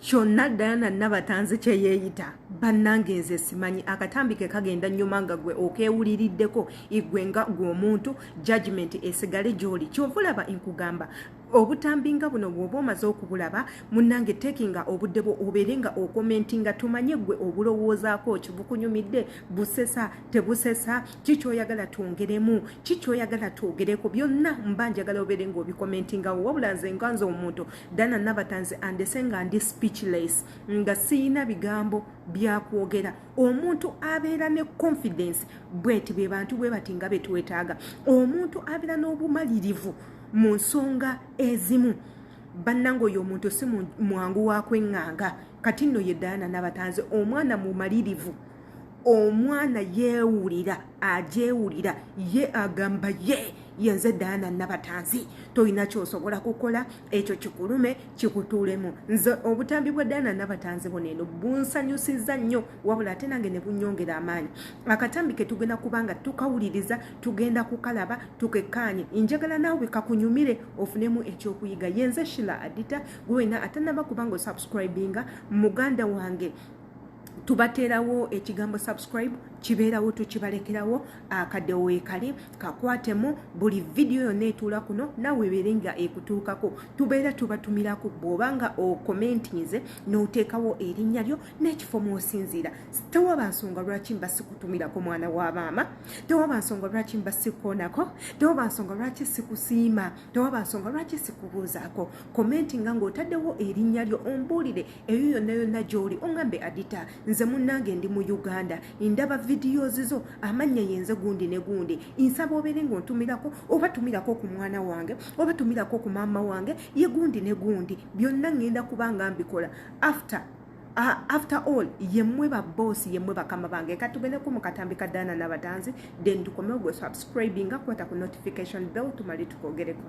Kyonna Diana Nabatanzi kye yeeyita, bannange nze simanyi. Akatambi ke kagenda nnyuma nga gwe okeewuliriddeko, igwe nga gwe omuntu, judgment esigale gy'oli. Kyova olaba nkugamba, obutambi nga buno bw'oba omaze okubulaba, munnange, takinga obudde bwo obeere nga okomentinga, tumanye gwe obulowoozaako ki. Bukunyumidde? Busesa? Tebusesa? Ki kyoyagala twongeremu? Ki kyoyagala twogereko? Byonna mba njagala obeere nga obikomentingawo. Wabula nze nga nze omuntu, Diana Nabatanzi andese nga ndi speechless, nga siyina bigambo byakwogera. Omuntu abeera ne confidence bweti, bwe bantu bwe bati nga betwetaaga. Omuntu abeera n'obumalirivu mu nsonga ezimu, bannange, oyo omuntu si mwangu wa kweŋŋanga. Kati nno ye Diana Nabatanzi, omwana mumalirivu, omwana yeewulira, agyewulira ye, agamba ye yenze Diana Nabatanzi, tolina kyosobola kukola, ekyo kikulume kikutuulemu. Nze obutambi bwa Diana Nabatanzi buno eno bunsanyusizza nnyo, wabula ate nange ne bunyongera amaanyi. Akatambi ke tugenda kubanga tukawuliriza, tugenda kukalaba, tukekkaanye. Njagala naawe kakunyumire, ofunemu ekyokuyiga. Yenze Shila Adita. Gwe wena atanaba kubanga osubscribinga, muganda wange, tubateerawo ekigambo "subscribe", kibeerawo, tukibalekerawo akadde weekali, kakwatemu. Buli vidiyo yonna etuula kuno naawe ebeere nga ekutuukako. Tubeera tubatumirako bw'oba nga okomentinze n'oteekawo erinnya lyo n'ekifo mw'osinziira. Tewaba nsonga lwaki mba sikutumirako, mwana wa maama. Tewaba nsonga lwaki mba sikoonako. Tewaba nsonga lwaki sikusiima. Tewaba nsonga lwaki sikubuuzaako. Komentinga ng'otaddewo erinnya lyo, ombuulire eyo yonna yonna gy'oli, oŋŋambe, "Adita, nze munnange ndi mu Uganda, ndaba videos zo, amannya yenze gundi ne gundi, nsaba obeere ng'ontumirako, oba tumirako ku mwana wange, oba tumirako ku maama wange ye gundi ne gundi." Byonna ŋŋenda kuba nga mbikola. After all, yemmwe baboosi, yemmwe bakama bange. Katugendeko mu katambi ka Diana Nabatanzi, then tukomewo. Gwe subscribinga, kwata ku notification bell, tumale tukogereko.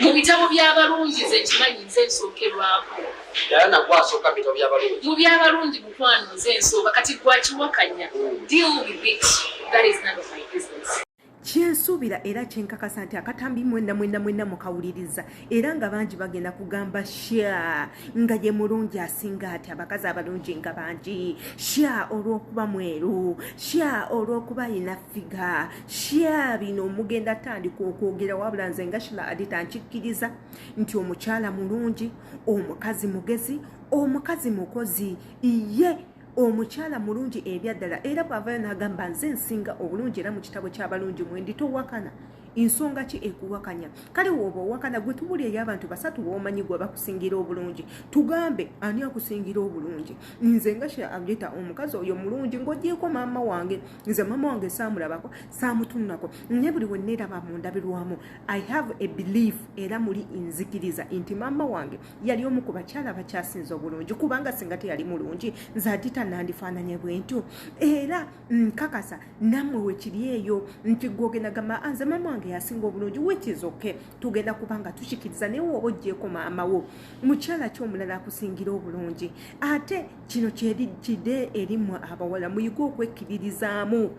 Mu bitabo by'abalungi, nze nkimanyi, nze nsookerwako. Diana, gwasooka mu bitabo by'abalungi? Mu by'abalungi, mukwano, nze nsooka. Kati gwakiwakanya, deal with it, that is none of my business. Kyensuubira era kyenkakasa nti akatambi mwenna mwenna mwenna mukawuliriza, era nga bangi bagenda kugamba, "Sha, nga ye mulungi asinga ati abakazi abalungi nga bangi. Sha, olw'okuba mweru. Sha, olw'okuba ayina figure. Sha." Bino mugenda tandika okwogera. Wabula nze nga Shila Adita nkikkiriza nti omukyala mulungi, omukazi mugezi, omukazi mukozi. Ye omukyala mulungi ebyaddala, era bw'avayo n'agamba, "Nze nsinga obulungi, era mu kitabo ky'abalungi mwendi," towakana. Nsonga ki ekuwakanya? Kale woba owakana, gwe tubuli eyo abantu basatu b'omanyi gwe bakusingira obulungi. Tugambe ani akusingira obulungi. Nze nga Adita, omukazi oyo mulungi ng'ogyeko maama wange. Nze maama wange saamulabako, saamutunulako, naye buli we neeraba mu ndabirwamu, I have a belief, era muli nzikiriza nti maama wange yali omu ku bakyala bakyasinza obulungi, kubanga singa teyali mulungi, nze Adita nandifaananye bwentyo. Era nkakasa nammwe wekiri eyo nti gwogenda gamba, "Nze maama wange yasinga obulungi," which is okay, tugenda kuba nga tukikiriza. Naye woba ogyeko maama wo, mukyala ki omulala akusingira obulungi? Ate kino kidde erimmwe abawala, muyige okwekkiririzaamu.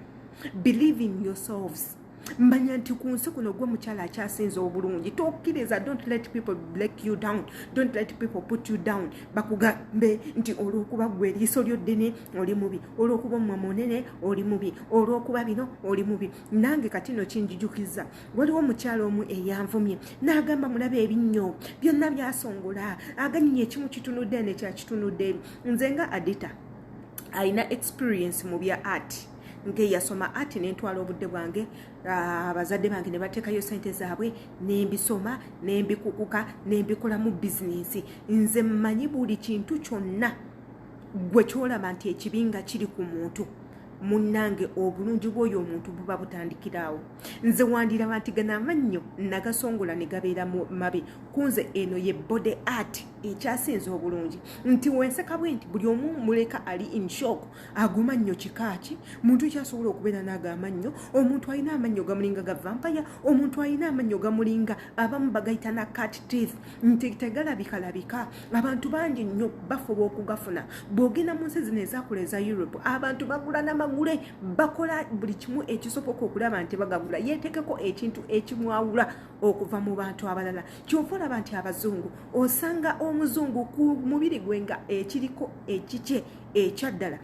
Believe in yourselves. Manya nti ku nsi kuno gwe mukyala akyasinza obulungi. Tokkiriza, don't let people break you down, don't let people put you down, bakugambe nti olwokuba gwe eriiso lyo ddene oli mubi, olwokuba omumwa munene oli mubi, olwokuba bino oli mubi. Nange kati no kinjijukiza, waliwo omukyala omu eyanvumye n'agamba, "Mulaba ebinnyo byonna byasongola, agannyo ekimu kitunudde nekyakitunudde." Nze nga Adita alina experience mu bya art, ngeyasoma art, nentwala obudde bwange, abazadde bange ne bateekayo sente zaabwe, nembisoma, nembikukuka, nembikolamu bizinensi. Nze mmanyi buli kintu kyonna gwe kyolaba nti ekibi nga kiri ku muntu, munnange, obulungi bw'oyo omuntu buba butandikiraawo. Nze wandiraba nti gano amannyo nagasongola ne gabeera mabi kunze, eno ye body art ekyasinza obulungi, nti wenseka bwe nti buli omu muleka ali in shock. Ago mannyo kikaaki? Muntu kyasobola okubeera n'ago amannyo? Omuntu alina amannyo gamulinga ga vampire, omuntu alina amannyo gamulinga, abamu bagayita na cat teeth, nti tegalabikalabika. Abantu bangi nnyo bafuba okugafuna. Bw'ogenda mu nsi zino ezakula eza Europe, abantu bagula n'amagule, bakola buli kimu ekisoboka okulaba nti bagagula, yeetekeko ekintu ekimwawula okuva mu bantu abalala. Kyova olaba nti abazungu osanga n'omuzungu ku mubiri gwe nga ekiriko ekikye ekyaddala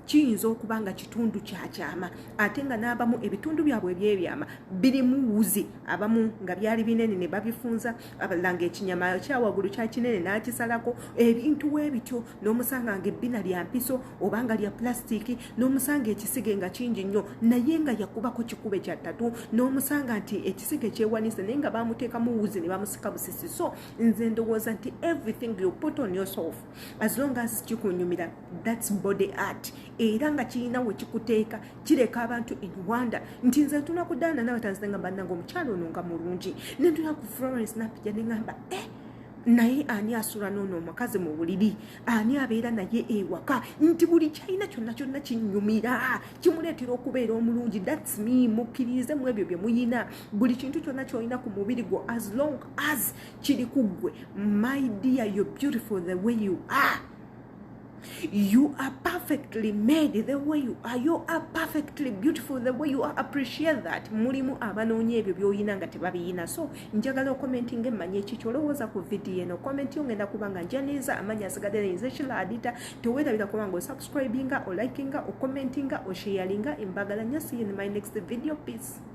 kiyinza okuba nga kitundu kyakyama, ate nga n'abamu ebitundu byabwe ebyebyama birimu wuzi, abamu nga byali binene ne babifunza, abalala nga ekinyama kyawaggulu kya kinene n'akisalako ebintu weebityo, n'omusanga nga ebbina lya mpiso oba nga lya pulasitiiki, n'omusanga ekisige nga kingi nnyo naye nga yakubako kikube kya ttatu, n'omusanga nti ekisige kyewanise naye nga bamuteekamu wuzi ne bamusika busisi. So nze ndowooza nti everything you put on yourself, as long as kikunyumira, that's body art, era nga kirina we kikuteeka, kireka abantu in wonder nti nze ntuna ku Daana Nabatanzi ngamba, "Nanga omukyalo ono nga mulungi," nentuna ku Florence Nampija neŋŋamba, "Eh, naye ani asula noono omukazi mu buliri? Ani abeera naye ewaka?" Nti buli kyalina kyonna kyonna kinyumira, kimuleetera okubeera omulungi. That's me. Mukkirize mu ebyo bye muyina. Buli kintu kyonna kyolina ku mubiri gwo, as long as kiri ku ggwe, my dear, you're beautiful the way you are. You are perfectly made the way you are. You are perfectly beautiful the way you are. Appreciate that. Mulimu abanoonya ebyo by'olina nga tebabiyina. So njagala ocommentinga emmanye eki kyolowooza ku vidiyo eno. Comment yo ngenda kuba nga njaniriza. Amanya asigadde nze Shila Adita. Teweerabira kuba nga osubscribinga, olikinga, ocommentinga, osharinga. Embagala nnyo. See you in my next video. Peace.